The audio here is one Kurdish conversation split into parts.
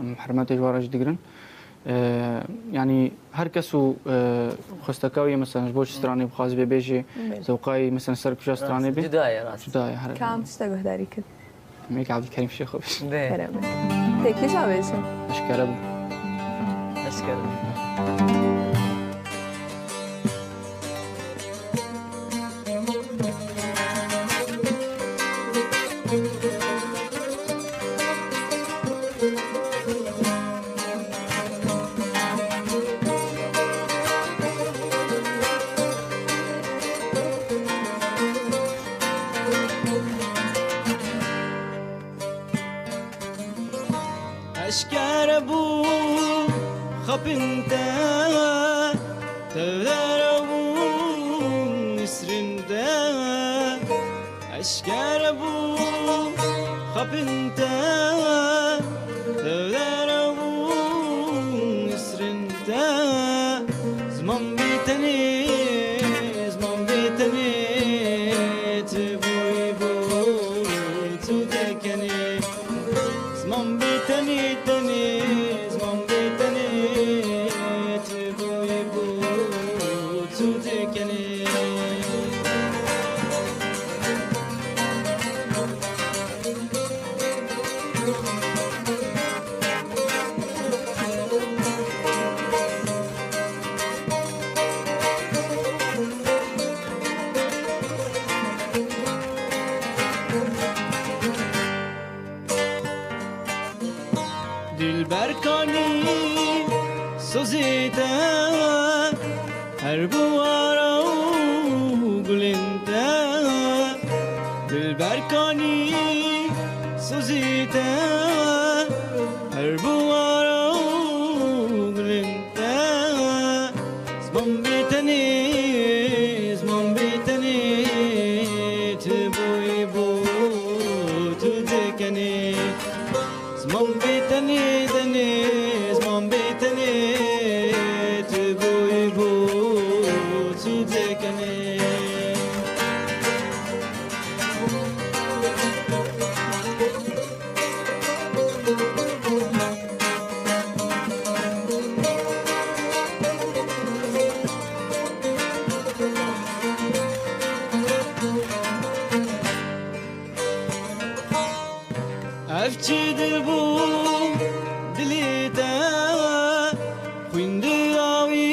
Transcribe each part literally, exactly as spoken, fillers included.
em hurmetê ji we re jî digirin. E, yanî her kes û, e, xwesteka wî ye, mesela ji bo çi stranê bixwaze bê bêjê, Belê. zewqa wî mesela ser kuja stranê bê. Cuda ye, rast. Cuda ye her. Kam tişta guhdarî kir? Em ê Abdulkerim Şêxo bêjin. Dê. Kerem. Tê kîja bêjin? Eşkere bû. Eşkere bû. Eşkere bû xapin te, tevdere bû nisrin te. Eşkere bû xapin te, tevdere bû nisrin te. Ziman bî tenê, ziman bî tenê, tu bûyî bû, tu dekenê. Ziman bî tenê, tenê, ziman bî tenê, tu bûyî bû, tu dekenê. Dilber kanî sozê te, her buhara û gulên te. Dilber kanî sozê te, her buhara û gulên te. Ziman bî tenê, ziman bî tenê, tu bûyî bû, tu dekenê. Ziman bî tenê, tenê, ziman bî tenê, tu bûyî bû, tu dekenê. Ev çi dil bû dilê te, xwîn di awî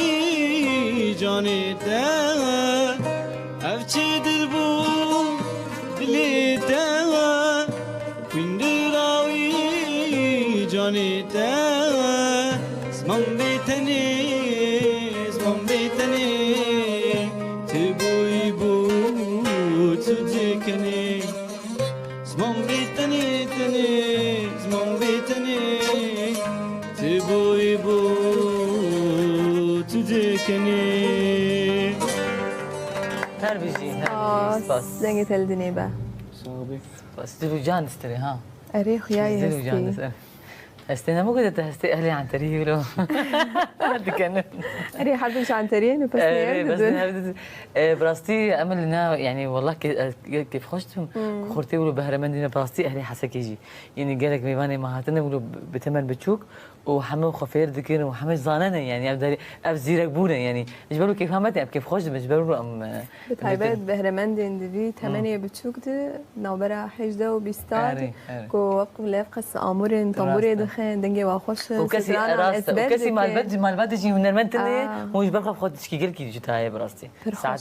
canê te. Ev çi dil bû dilê te, xwîn di awî canê te. Ziman bê tenê, ziman bê tenê, tu bûyî bû, tu dikenê. Ziman bê tenê, tenê, ziman bê tenê, tu bûyî bû, tu dikenê. Her bijî, her bijî. Spas. Spas. Dengê te li dinê be. Sağ ol. Spas. Dil û can distirê, ha. Erê, xuya yê hestî. Dil û can distirê. Hestê ne bû ku te hestê ehlê Anterî wilo. Dikene. Erê, her du ji Anterî ne, pes ne ev didin. E, bi rastî em li na, yanî, wallah ke-, e, kêfxweş dibim. Hmm. Ku xortê wilo behremendî ne, bi rastî ehlê Hesekê jî. Yanî gelek mêvanê me hatine wilo bi temen biçûk û heme xwe fêr dikin û heme zanene, yanî ev derê, ev zîrek bûne, yanî ji ber wilo kêfa me tê, em kêfxweş dibin, ji ber wilo em, e, Bi taybet behremendên di vî temenê biçûk de, navbera hejdeh û bîst de, ku wek lê ev qas amûrên tembûrê dixin, dengê wa xweş e, stranan ezber dikin. Û kesî malbet, malbetê jî hunermend tune, hûn ji ber xwe xwe tişkî gelkî cuda ye bi rastî. Pir xweş.